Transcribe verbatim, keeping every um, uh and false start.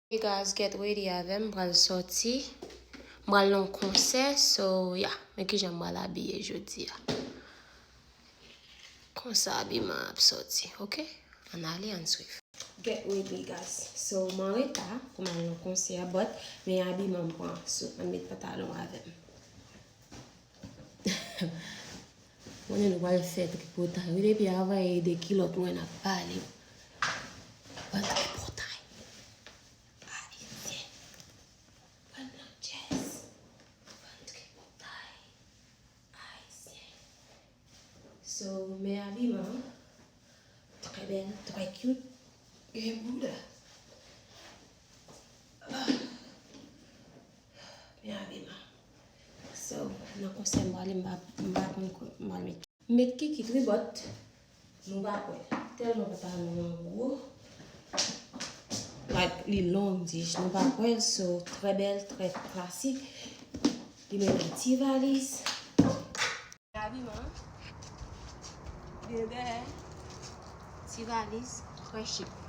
Hey guys, get ready avè m, m pral sòti. M pral nan yon konsè, so yeah, men kijan m pral abiye jodi a. Konsa abiman ap sòti, oke? Ann ale, ann swiv. Get ready, guys. So, m an reta pou m al nan konsè a, but men abiman m pran, so, ann met pantalon avè m. Konnen nou pral fè tripotay. Wi, depi avan e de kilòt mwen n ap pale. Ban tripotay. Ayisyen. Ban nan chest. Ban tripotay. Ayisyen. So, men abiman. Trè bèl, trè cute. Gen bouda. Ah. Men abiman. So, nan konsè m prale, m pa, m pa konn kwa, m pral met. Met kikit wi, but nou pa kwè l. Tèlman pantalon an gwo. Like, li long, dis, nou pa kwè l, so, trè bèl, trè klasik. Li menm gen ti valiz. Abiman. Bebe. Ti valiz, trè chik.